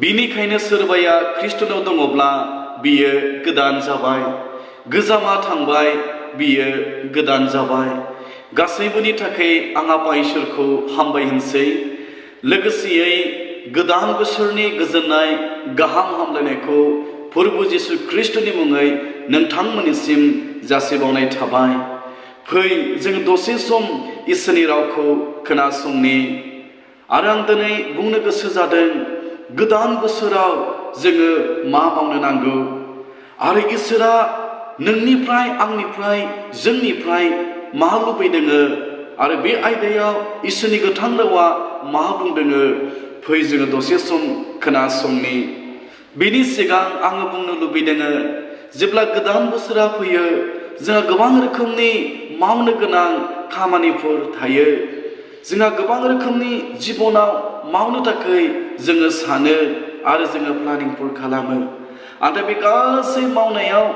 बिनिखायनो सोरबाया ख्रिस्टनाव दङब्ला बियो गोदान जाबाय, गोजामा थांबाय बियो गोदान जाबाय। गासैबोनि थाखाय आं आफा इसोरखौ हामबाय होनसै। लोगोसेयै गोदान बोसोरनि गोजोननाय गाहाम हामलायनायखौ प्रभु जिसु ख्रिस्टनि मुङै नोंथांमोननिसिम जासिबावनाय थाबाय। फै जों दसे सम इसोरनि रावखौ खोनासंनि। आरो आं दिनै बुंनो गोसो जादों, गोदान बोसोराव जोङो मा मावनो नांगौ आरो इसोरा नोंनिफ्राय, आंनिफ्राय, जोंनिफ्राय मा लुबैदोङो आरो बे आयदायाव इसोरनि गोथां रावा मा बुंदोङो। फै जोङो दसे सम खोनासंनि। बेनि सिगां आङो बुंनो लुबैदोङो, जेब्ला गोदान बोसोरा फैयो जोंहा गोबां रोखोमनि मावनो गोनां खामानिफोर थायो। जोंहा गोबां रोखोमनि जिबनाव मावनो थाखाय जोङो सानो आरो जोङो प्लानिंफोर खालामो। आरो बे गासै मावनायाव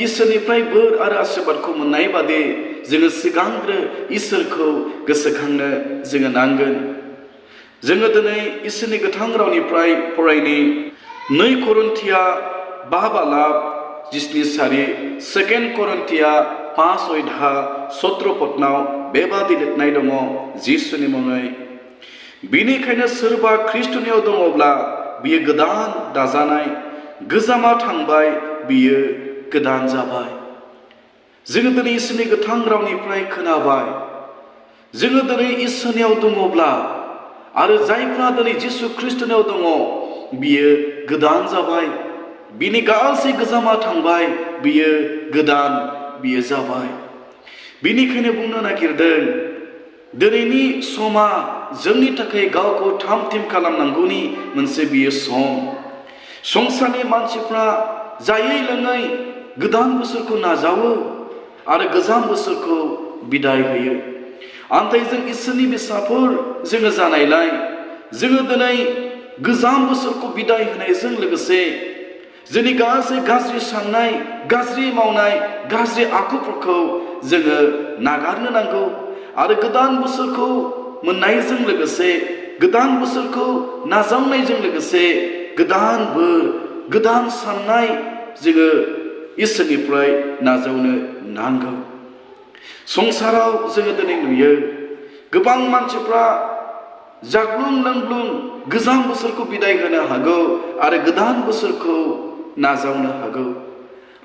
इसोरनिफ्राय बोर आरो आशीर्बादखौ मोननाय बादि जोङो सिगांग्रो इसोरखौ गोसोखांनो जोङो नांगोन। जोङो दिनै इसोरनि गोथां रावनिफ्राय फरायनि 2 करिन्थिया 5:17 2 करिन्थिया 5:17 पदनाव बेबादि लिरनाय दङ जिसुनि मुङै। बिनिखायनो सोरबा ख्रिस्टनियाव दङब्ला बियो गोदान दाजानाय, गोजामा थांबाय बियो गोदान जाबाय। जोङो दिनै इसोरनि गोथां रावनिफ्राय खोनाबाय, जोङो दिनै इसोरनियाव दङब्ला आरो जायफ्रा दिनै जिसु ख्रिस्टनियाव दङ बियो गोदान जाबाय। बिनि गासै गोजामा थांबाय, बियो गोदान, बियो जाबाय। बिनिखायनो बुंनो नागिरदों, दिनैनि समा जोंनि थाखाय गावखौ थाम थिम खालामनांगौनि मोनसे बियो सम। संसारनि मानसिफ्रा जायै लोङै गोदान बोसोरखौ नाजावो आरो गोजाम बोसोरखौ बिदाय होयो। नाथाय जों इसोरनि फिसाफोर जोङो जानायलाय जोङो दिनै गोजाम बोसोरखौ बिदाय होनायजों लोगोसे जोंनि गासै गाज्रि साननाय, गाज्रि मावनाय, गाज्रि आखुफोरखौ जोङो नागारनो नांगौ आरो गोदान बोसोरखौ मोननायजों लोगोसे, गोदान बोसोरखौ नाजावनायजों लोगोसे गोदान बोर, गोदान साननाय जोङो इसोरनिफ्राय नाजावनो नांगौ। संसाराव जोङो दिनै नुयो गोबां मानसिफ्रा जाग्लुं लोंग्लुं गोजाम बोसोरखौ बिदाय होनो हागौ आरो गोदान बोसोरखौ नाजावनो हागौ।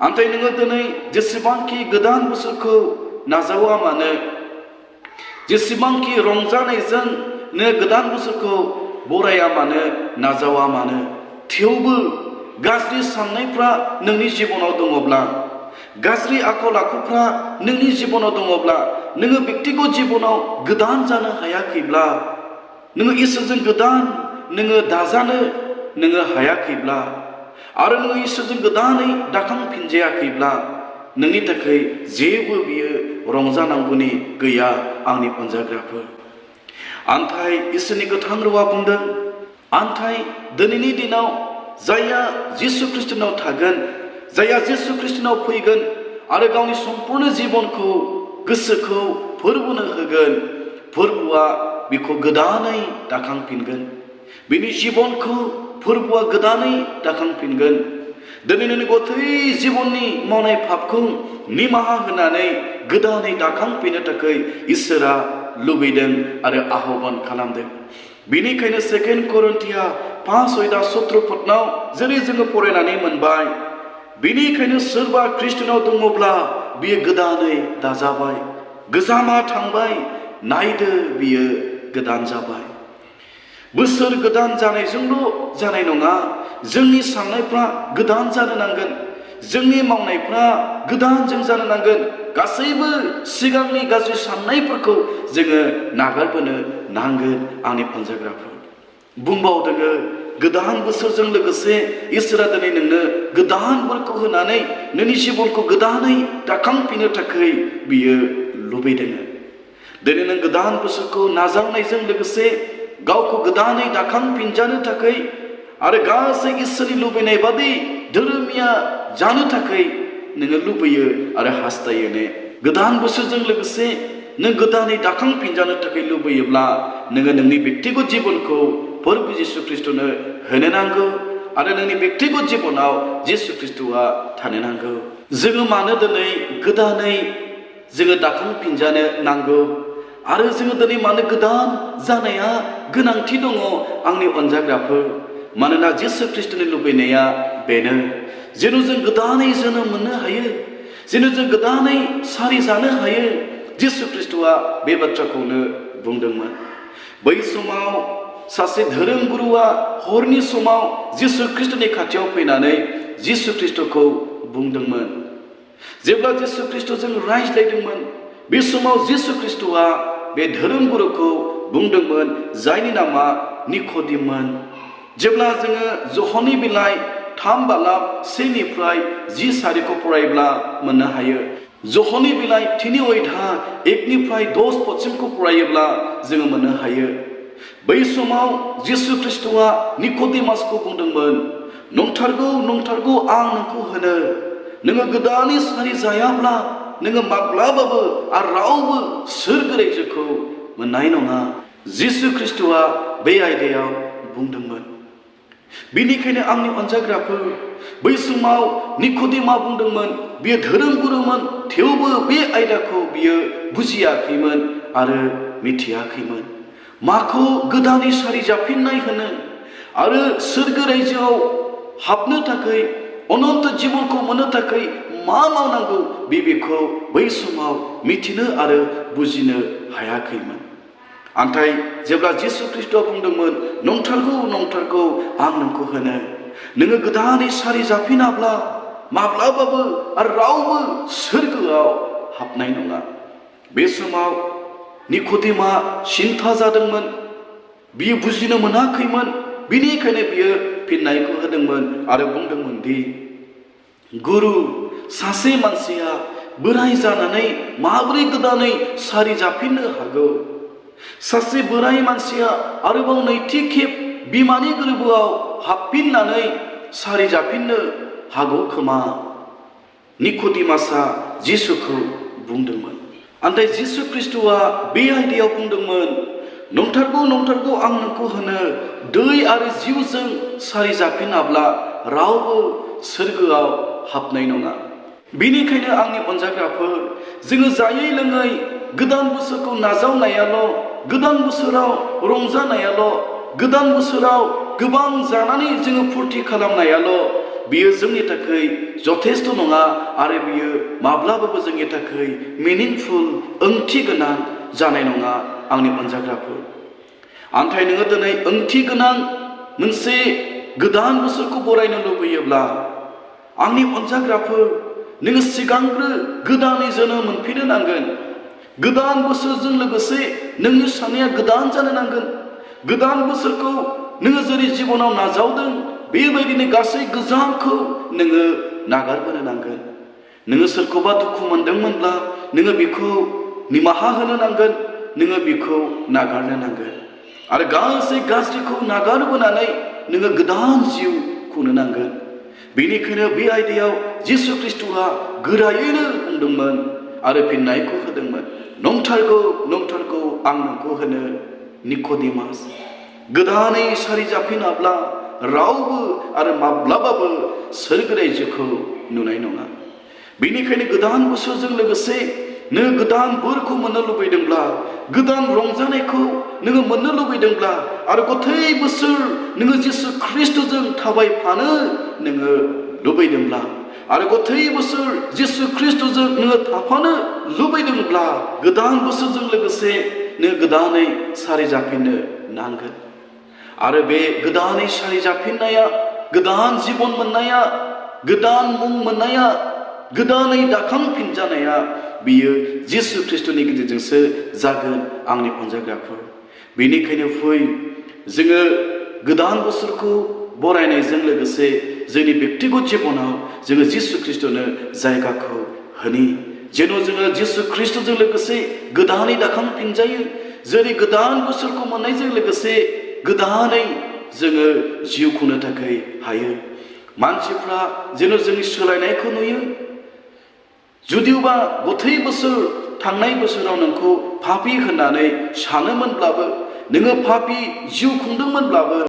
नाथाय नोङो दिनै जेसेबांखि गोदान बोसोरखौ नाजावा मानो, जेसेबांखि रंजानायजों नों गोदान बोसोरखौ बराया मानो, नाजावा मानो, थेवबो गाज्रि साननायफ्रा नोंनि जिबनाव दङब्ला, गाज्रि आखल आखुफ्रा नोंनि जिबनाव दङब्ला, नोङो बेक्तिगत जिबनाव गोदान जानो हायाखैब्ला, नोङो इसोरजों गोदान नोङो दाजानो नोङो हायाखैब्ला आरो नोङो इसोरजों गोदानै दाखांफिनजायाखैब्ला नोंनि थाखाय जेबो बियो रंजानांगौनि गैया आंनि अनजाग्राफोर। आन्थाय इसोरनि गोथां रावा बुंदों, आन्थाय दिनैनि दिनाव जायहा जिसु ख्रिस्टनाव थागोन, जायहा जिसु ख्रिस्टनाव फैगोन आरो गावनि सम्पुर्ण जिबनखौ, गोसोखौ फोरबुनो होगोन, फोरबुआ बिखौ गोदानै दाखांफिनगोन। बिनि जिबनखौ फोरबुआ गोदानै दाखांफिनगोन। दिनै नोंनि गथै जिबननि मावनाय पापखौ निमाहा होनानै गोदानै दाखांफिननो थाखाय इसोरा लुबैदों आरो आह्वान खालामदों। बिनिखायनो 2 करिन्थिया 5:17 पदनाव जेरै जोङो फरायनानै मोनबाय, बिनिखायनो सोरबा ख्रिस्टनाव दङब्ला बियो गोदानै दाजाबाय, गोजामा थांबाय, नायदो बियो गोदान जाबाय। बोसोर गोदान जानायजोंल' जानाय नङा, जोंनि साननायफ्रा गोदान जानो नांगोन, जोंनि मावनायफ्रा गोदानजों जानो नांगोन। गासैबो सिगांनि गाज्रि साननायफोरखौ जोङो नागारबोनो नांगोन आंनि अनजाग्राफोर। बुंबावदोङो, गोदान बोसोरजों लोगोसे इसोरा दिनै नोंनो गोदान बोरखौ होनानै नोंनि जिबनखौ गोदानै दाखांफिननो थाखाय बियो लुबैदों। दिनै नों गोदान बोसोरखौ नाजावनायजों लोगोसे गावखौ गोदानै दाखांफिनजानो थाखाय आरो गासै इसोरनि लुबैनाय बादि धोरोमिया जानो थाखाय नोङो लुबैयो आरो हास्थायो ने? गोदान बोसोरजों लोगोसे नों गोदानै दाखांफिनजानो थाखाय लुबैयोब्ला नोङो नोंनि बेक्तिगत जिबनखौ प्रभु जिसु ख्रिस्टनो होनो नांगौ आरो नोंनि बेक्तिगत जिबनाव जिसु ख्रिस्टआ थानो नांगौ। जोङो मानो दिनै गोदानै जोङो दाखांफिनजानो नांगौ आरो जोङो दिनै मानो गोदान जानाया गोनांथि दङ आंनि अनजाग्राफोर। मानोना जिसु ख्रिस्टनि लुबैनाया बेनो जेन' जों गोदानै जोनोम मोननो हायो, जेन' जों गोदानै सारि जानो हायो। जिसु ख्रिस्टआ बे बाथ्राखौनो बुंदोंमोन। बै समाव सासे धोरोम गुरुआ हरनि समाव जिसु ख्रिस्टनि खाथियाव फैनानै जिसु ख्रिस्टखौ बुंदोंमोन। जेब्ला जिसु ख्रिस्टजों रायज्लायदोंमोन बे समाव जिसु ख्रिस्टआ बे धोरोम गुरुखौ बुंदोंमोन जायनि नामा निक'दिममोन। जेब्ला जोङो जहनि बिलाइ 3:1-10 सारिखौ फरायोब्ला मोननो हायो। जहनि बिलाइ 3:1-10 फरायोब्ला जोङो मोननो हायो। बै समाव जिसु ख्रिस्टआ निक'दिमासखौ बुंदोंमोन, नंथारगौ नंथारगौ आं नोंखौ होनो, नोङो गोदानै सारि जायाब्ला नोङो माब्लाबाबो आरो रावबो सोरगो रायजोखौ मोननाय नङा। जिसु ख्रिस्टआ बे आयदायाव बुंदोंमोन। बेनिखायनो आंनि अनजाग्राफोर, बै समाव निक'दिमा बुंदोंमोन, बियो धोरोम गुरुमोन, थेवबो बे आयदाखौ बियो बुजियाखैमोन आरो मिथियाखैमोन। माखौ गोदानै सारि जाफिननाय होनो आरो सोरगो रायजोआव हाबनो थाखाय, अनन्त जिबनखौ मोननो थाखाय मा मावनांगौ बेखौ बै समाव मिथिनो आरो बुजिनो हायाखैमोन। नाथाय जेब्ला जिसु ख्रिस्टआ बुंदोंमोन, नंथारगौ नंथारगौ आं नोंखौ होनो, नोङो गोदानै सारि जाफिनाब्ला माब्लाबाबो आरो रावबो सोरगोआव हाबनाय नङा। बे समाव निक'दिमा सिन्था जादोंमोन, बियो बुजिनो मोनाखैमोन। बिनिखायनो बियो फिननायखौ होदोंमोन आरो बुंदोंमोन दि, गुरु, सासे मानसिया बोराय जानानै माबोरै गोदानै सारि जाफिननो हागौ? सासे बोराय मानसिया आरोबाव नैथि खेब बिमानि गोरबोआव हाबफिननानै सारि जाफिननो हागौ खोमा? निक'दिमासआ जिसुखौ बुंदोंमोन। नाथाय जिसु ख्रिस्टआ बे आयदायाव बुंदोंमोन, नंथारगौ नंथारगौ आं नोंखौ होनो, दै आरो जिउजों सारि जाफिनाब्ला रावबो सोरगोआव हाबनाय नङा। बेनिखायनो आंनि अनजाग्राफोर, जोङो जायै लोङै गोदान बोसोरखौ नाजावनायाल', गोदान बोसोराव रंजानायाल', गोदान बोसोराव गोबां जानानै जोङो फुरथि खालामनायाल' बियो जोंनि थाखाय जथेस्थ' नङा आरो बियो माब्लाबाबो जोंनि थाखाय मिनिंफुल, ओंथि गोनां जानाय नङा आंनि अनजाग्राफोर। नाथाय नोङो दिनै ओंथि गोनां मोनसे गोदान बोसोरखौ बरायनो लुबैयोब्ला आंनि अनजाग्राफोर, नोङो सिगांग्रो गोदानै जोनोम मोनफिननो नांगोन। गोदान बोसोरजों लोगोसे नोंनि साननाया गोदान जानो नांगोन। गोदान बोसोरखौ नोङो जेरै जिबनाव नाजावदों बेबायदिनो गासै गोजामखौ नोङो नागारबोनो नांगोन। नोङो सोरखौबा दुखु मोनदोंमोनब्ला नोङो बेखौ निमाहा होनो नांगोन, नोङो बेखौ नागारनो नांगोन आरो गासै गाज्रिखौ नागारबोनानै नोङो गोदान जिउ खुंनो नांगोन। बेनिखायनो बे आयदायाव जिसु ख्रिस्टआ गोरायैनो बुंदोंमोन आरो फिननायखौ होदोंमोन, नंथारगौ नंथारगौ आं नोंखौ होनो, निक'दिमास, गोदानै सारि जाफिनाब्ला रावबो आरो माब्लाबाबो सोरगो रायजोखौ नुनाय नङा। बेनिखायनो गोदान बोसोरजों लोगोसे नों गोदान बोरखौ मोननो लुबैदोंब्ला, गोदान रंजानायखौ नोङो मोननो लुबैदोंब्ला आरो गथै बोसोर नोङो जिसु ख्रिस्टजों थाबायफानो नोङो लुबैदोंब्ला आरो गथै बोसोर जिसु ख्रिस्टजों नोङो थाफानो लुबैदोंब्ला गोदान बोसोरजों लोगोसे नों गोदानै सारि जाफिननो नांगोन। आरो बे गोदानै सारि जाफिननाया, गोदान जिबन मोननाया, गोदान मुं मोननाया, गोदानै दाखांफिनजानाया बियो जिसु ख्रिस्टनि गेजेरजोंसो जागोन आंनि अनजाग्राफोर। बेनिखायनो फै, जोङो गोदान बोसोरखौ बरायनायजों लोगोसे जोंनि बेक्तिगत जिबनाव जोङो जिसु ख्रिस्टनो जायगाखौ होनि, जेन' जोङो जिसु ख्रिस्टजों लोगोसे गोदानै दाखांफिनजायो। जेरै गोदान बोसोरखौ मोननायजों लोगोसे गोदानै जोङो जिउ खुंनो थाखाय हायो। मानसिफ्रा जेन' जोंनि सोलायनायखौ नुयो। जुदिबा गथै बोसोर थांनाय बोसोराव नोंखौ पापि होननानै सानोमोनब्लाबो, नोङो पापि जिउ खुंदोंमोनब्लाबो